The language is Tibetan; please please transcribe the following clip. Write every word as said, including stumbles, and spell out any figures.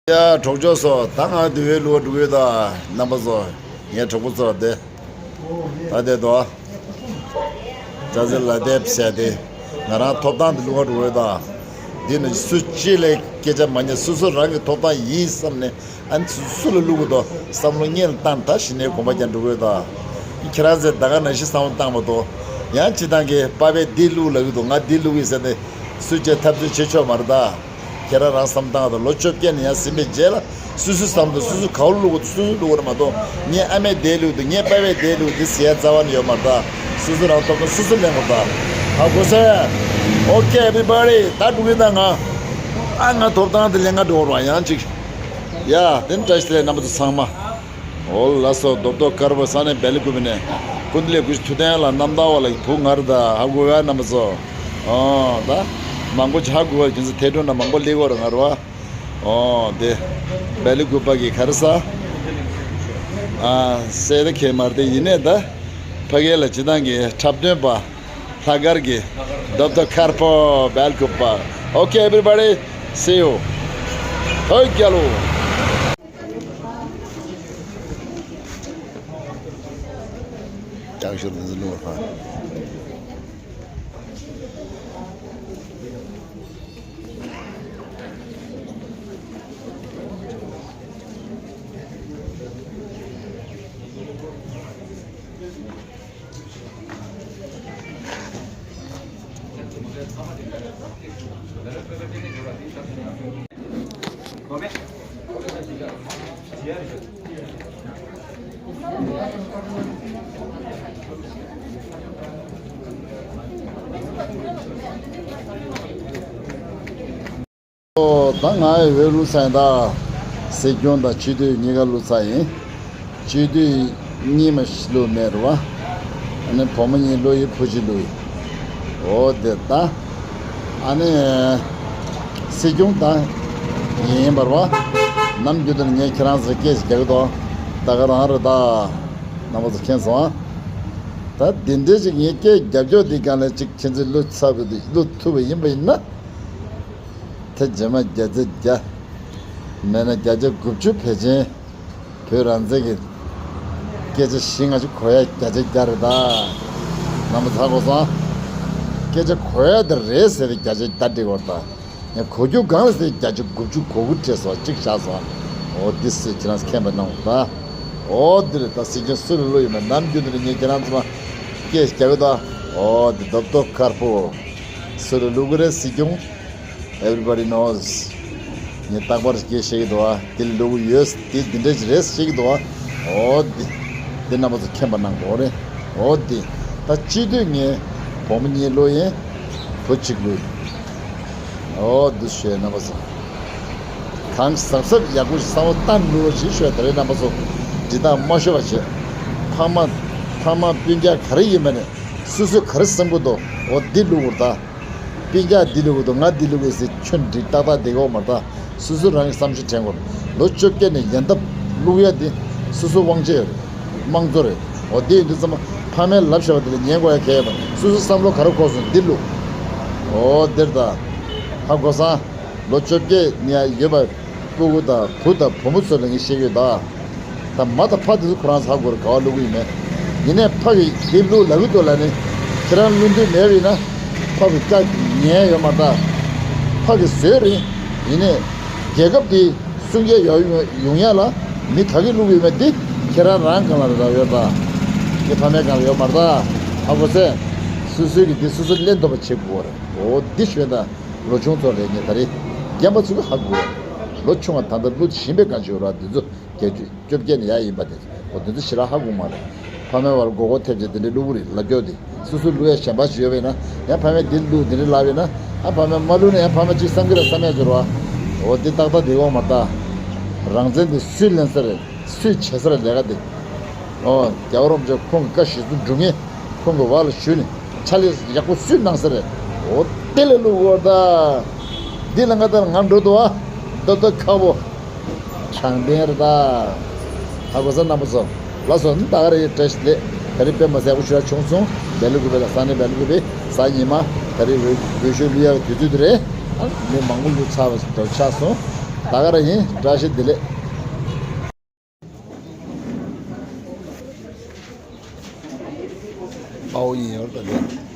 ཡ་གྲོགས་མཆོག་ཚོ། ད་ང་དེ་བའི་ལུགས་འགྲོ་གི་ཡོད་ད། རྣམ་པ་ཚོ། ངའི་གྲོགས་པོ་ཚོ་དེ། ད་དེ་དོ། ཅ་ཟེར་ལ་དེབ་ཟེར་དེ། ང་རང་ཐོབ་ཐང་དེ་ལུགས་འགྲོ་གི་ཡོད་ད། འདི་ནི་སུ་གཅིག་ལས་སྐད་ཆ་མ་ཉན། སོ་སོ་རང་གི་ཐོབ་ཐང་ཡིན་བསམ་ནས། ཨ་ནི་སུ་ལ་བླུག་གི་འདུག་བསམ་བློ་སྔོན་ལ་བཏང་། ད་གཞི་ནས་གོམ་པ་རྒྱག་འགྲོ་གི་ཡོད་ད། ཁྱེད་རང་ཚོས་ད་ག་ནང་བཞིན་བསམ་བློ་བཏང་མ་གཏོགས། ཡང་སྤྱིར་བཏང་གི་པ་ཕས་འདི་བླུག་ལབ་ཀྱི་འདུག་ང་འདི་བླུག་ཡིན་ཟེར་ནས་སུས་ཀྱང་འཐབ་རྩོད་བྱེད་ཆོག་མ་རེད་ད། ཁྱེད་རང་རང་བསམ་བཏང་དང་། ལོ་བཅོ་བརྒྱད་ནས་ཡར་ཟིན་པའི་རྗེས་ལ། སོ་སོའི་བསམ་བློ། སོ་སོ་ག་བ་བླུག་དགོས་འདུག་སོ་སོས་བླུག་དགོས་རེད་མ་གཏོགས། ངས་ཨ་མས་འདི་བླུག་འདུག་ངས་པ་ཕས་འདི་བླུག་འདི་ཟེར་ཡ་རྩ་བ་ནས་ཡོད་མ་རེད་ད། སོ་སོ་རང་ཐོབ་ཐང་སོ་སོས་ལེན་དགོས་ད། ཧ་གོ་སོང་། Okay, everybody. ད་འགྲོ་གི་ཡིན་ད་ང་། ཨ་ང་ཐོབ་ཐང་དེ་ལེན་ག་འགྲོ་རོགས། ཡང་ཅིག་ཡ་དེ་ནི་བཀྲ་ཤིས་བདེ་ལེགས་རྣམ་པ་ཚོ་ཚང་མ། འོ་ལགས་སོ། རྡོབ་རྡོབ་དཀར་པོ་ས་གནས་སྦེལ་ཀོབ་ནས། ཀུན་བདེ་ལེགས་སྐུ་ཞབས་ཐུབ་བསྟན་ལགས། རྣམ་ཐར་བ་ལགས་ཀྱི་བུ་ང་རེད་ད། ཧ་གོ་ག་རྣམ་པ་ཚོ། ཨོ་ད། མང་པོ་ཅིག་ཧ་གོ་ག་ཁྱེད་ཚོ་ཐད་སྒྲོག་ན་མང་པོ་སླེབས་ཀྱི་ཡོད་རེད་ང་རེད་བ། ཨོ་དེ། སྦེལ་ཀོབ་པ་གི་ག་རེ་ཟ། ཨ་སེ་ད་ཁེ་མར་དེ་ཡིན་ནས་ད། ཕ་གི་ལ་སྤྱིར་བཏང་གི་འཁྲབ་སྟོན་པ། ལྷག་དཀར་གྱི་རྡོབ་རྡོབ་དཀར་པོ་སྦེལ་ཀོབ་པ། Okay, everybody, see you. ཧོ་རྒྱལ་ལོ། ཀྱང་ཤོར་འདི་ཚོ་ལོ་ཧ། ད་ང་ཡི་འོས་བླུགས་ཚར་ཡིན་ད། སྲིད་སྐྱོང་དང་སྤྱི་འཐུས་གཉིས་ཀ་བླུགས་ཚར་ཡིན། སྤྱི་འཐུས་གཉིས་མ་ཞིག་བླུགས་མེད་རེད་བ། ཨ་ནི་བུ་མོ་གཉིས་བླུགས་ཡིན། བུ་གཅིག་བླུགས་ཡིན། འོ་དེ་ད། ཨ་ནི་སྲིད་སྐྱོང་ད་ཡིན་པ་རེད་བ། ནམ་རྒྱུན་དུ་ངས་ཁྱེད་རང་ཚོར་སྐད་ཅིག་རྒྱག་གི་འདུག་ད་ག་རང་རེད་ད། རྣམ་པ་ཚོ་མཁྱེན་སོང་ཨ། ད་འདི་འདྲའི་ཅིག་ངས་སྐད་རྒྱབ་ཕྱོགས་འདི་སྒང་ལ་ཅིག་ཁྱེད་ཚོས་བླུགས་ཚར་བ་འདི་བླུགས་ཐུབ་པ་ཡིན་པ་ཡིན་ན། ད་རྗེས་མ་བརྒྱ་ཆ་བརྒྱ། མེད་ན་བརྒྱ་ཆ་དགུ་བཅུ་ཕལ་ཆེར་བོད་རང་བཙན་གྱི་སྐད་ཆ་བཞི་ལྔ་ཅིག་གོ་ཡ་བརྒྱ་ཆ་བརྒྱ་རེད་ད། རྣམ་པ་ཚོ་ཧ་གོ་སོང་ཨ། སྐད་ཆ་གོ་ཡ་དེ་རེད་ཟེར་ཏེ་བརྒྱ་ཆ་བརྒྱ་འགྲིག་གི་རེད་ད། ཡང་གོ་རྒྱུ་གང་ཟེར་བརྒྱ་ཆ་དགུ་བཅུ་གོ་དགུ་སྤྲད་སོང་། གཅིག་བཞག་སོང་། འོ་འདི་སྲིད་ཁྱེད་རང་མཁྱེན་པ་གནང་དང་། འོ་འདི་རེད་ད། སྲིད་སྐྱོང་སུ་ལ་བླུགས་ཡོད་མེད་ནམ་རྒྱུན་དུ་ནས་ངས་ཁྱེད་རང་ཚོ་ལ་སྐད་རྒྱག་གི་འདུག་འོ་འདི་རྡོབ་རྡོབ་དཀར་པོ་སུ་ལ་བླུགས་གི་རེད། སྲིད་སྐྱོང་། Everybody knows. ངས་རྟག་པར་སྐད་བཤད་ཀྱི་འདུག་ཨ། འདི་ལ་བླུགས་གི་ཡོད། འདི་འདི་འདྲ་ཞིག་རེད་ཟེར་གྱི་འདུག་ཨ། འོ་འདི། འདི་རྣམ་པ་ཚོ་མཁྱེན་པ་གནང་དགོས་རེད། འོ་འདི། ད་སྤྱི་འཐུས་ངས་བུ་མོ་གཉིས་བླུགས་ཡིན། བུ་གཅིག་བླུགས་ཡིན། འོ་འདི་ཞུས་རྣམ་པ་ཚོ། གང་གཟབ་གཟབ་ཡག་པོ་ཞིག་བསམ་བློ་བཏང་འགྲོ་ཞིག་ཞུས། ད་རེས་རྣམ་པ་ཚོ་འདི་དག་མ་ཤོར་བ་བྱེད། ཕ་མ་ཕ་མ་སྤུན་ཀྱག་ག་རེ་ཡིན་པ་ནས་སོ་སོས་ག་རེ་བསམ་གྱི་འདུག་འོ་འདི་བླུགས་དགོས་རེད་ད། སྤུན་ཀྱག་འདི་བླུགས་དགོས་འདུག་ང་འདི་བླུགས་དགོས་ཟེར་ཁྱོན་འགྲིག་ཏག་ཏག་བསྡད་ཀྱི་ཡོད་མ་རེད་ད། སོ་སོ་རང་གི་བསམ་ཤེས་དྲན་དགོས་རེད། ལོ་བཅོ་བརྒྱད་ནས་ཡན་འཐབ་བླུགས་ཡ་འདི་སོ་སོའི་དབང་ཆ་ཡོད་རེད། དམངས་གཙོ་རེད། འོ་དེ་ཡིན་དུས་ཙམ་པ་ཕ་མས་ལབ་བཞག་པ་དེ་ལ་ཉན་དགོས་ཡ་གལ་ཡོད་མ་རེད། སོ་སོའི་བསམ་བློ་ག་རེ་འཁོར་སོང་འདི་བླུགས། འོ་དེར་ད། ཧ་གོ་སོང་། ལོ་བཅོ་བརྒྱད་ནས་ཡར་ཡོད་པ་སྤུ་གུ་དང་བུ་དང་བུ་མོ་ཚོ་ལ་ངས་བཤད་ཀྱི་ཡོད་ད། ད་མ་དང་ཕ་དེ་ཚོ་ཁོ་རང་ཚོ་ཧ་གོ་རེད། ག་བ་བླུག་གི་ཡིན་མེད། ཡིན་ནའི་ཕ་གིས་དེ་བླུག་ལབ་ཀྱི་འདུག་ལབ་ནས་ཁྱེད་རང་བླུག་འདོད་མེད་པ་ཡིན་ན་ཕ་གི་བཀའ་ཉན་ཡོད་མ་རེད་ད། ཕ་གིས་བཟོས་རེད། ཡིན་ནའི་རྒྱལ་ཁབ་དེ་སྲུང་སྐྱོབ་ཡོང་ཡོང་ཡ་ལ་མི་ག་གིས་བླུག་ཡོད་མེད་དེ་ཁྱེད་རང་རང་སྒང་ལ་རེད་ད་ཡོད་ད། དེ་ཕ་མའི་སྒང་ལ་ཡོད་མ་རེད་ད། ཧ་གོ་སོང་། སོ་སོའི་གི་དེ་སོ་སོ་ལེན་ཐུབ་པ་བྱེད་དགོས་རེད། འོ་འདི་ཞུས་ད། ལོ་ཆུང་ཚོ་ལས་ངས་ད་རེས་རྒན་པ་ཚོ་གི་ཧ་གོ། ལོ་ཆུང་བ་ད་ལྟ་བླུག་བཞིན་པའི་སྒང་ཅིག་ཡོད་ར། འདི་ཚོ་བརྒྱད་ཅུ་བཅོ་བརྒྱད་ནས་ཡར་ཡིན་པ་དེ་ཚོ་འོ་འདི་ཚོ་ཞེ་དྲག་ཧ་གོ་མ་རེད། ཕ་མའི་བར་མགོ་སྐོར་ཐེབས་བྱས་དེ་འདྲའི་བླུག་གི་རེད་ལབ་ཀྱོག་དེ། སོ་སོ་བླུག་ཡ་གཞན་པ་ཞིག་ཡོད་པས་ན་ཡང་ཕ་མས་འདི་བླུག་འདི་འདྲ་ལབ་པས་ན་ཡང་ཕ་མས་མ་བླུག་ན་ཡང་ཕ་མ་གཅིག་བསམ་གི་ར་བསམ་ཡ་ཅིག་ཡོད་ར་བ། འོ་འདི་ཏག་ཏག་འདི་འོང་མ་ད། རང་བཙན་འདི་སུས་ལེན་ས་རེད། སུས་བྱེད་ས་རེད་ལས་ཀ་འདི། ཨོ་རྒྱལ་བ་རིན་པོ་ཆེ་ཁོང་གི་བཀའ་གཞིར་བཟུང་སྒྲུབ་མཁན་ཁོང་གི་བར་ལ་ཞུས་ནས་ཕྱག་ལས་ཡག་པོ་སུས་གནང་ས་རེད། ཨོ་དེ་ལ་བླུག་དགོས་ད། འདི་ལ་ང་ད་ང་འགྲོ་འདུག་ཨ། ཏོ་ཏོ་ཁ་བོ། དྲང་བདེན་རེད་ད། ཧ་གོ་ས་རྣམ་པ་ཚོ། ལགས་སོ། ད་ག་རེ་བཀྲ་ཤིས་བདེ་ལེགས། ད་རེས་དཔེ་མ་སྲིད་ཡག་པོ་ཞེ་དྲག་བྱུང་སོང་། སྦེལ་ཀོབ་ལ་ས་གནས་སྦེལ་ཀོབ་པའི་གཟའ་ཉི་མ་ད་རེས་འོས་འོས་ཤོག་བླུག་ཡག་གི་དུས་ཚོད་དེ་རེད། ཨ་མི་མང་པོ་བླུག་ཚར་བ་ཞིག་འདྲ་ཆགས་སོང་། ད་ག་རང་ཡིན། བཀྲ་ཤིས་བདེ་ལེགས། དཔའ་བོ་ཡིན་ཡོད་ད་ལེ།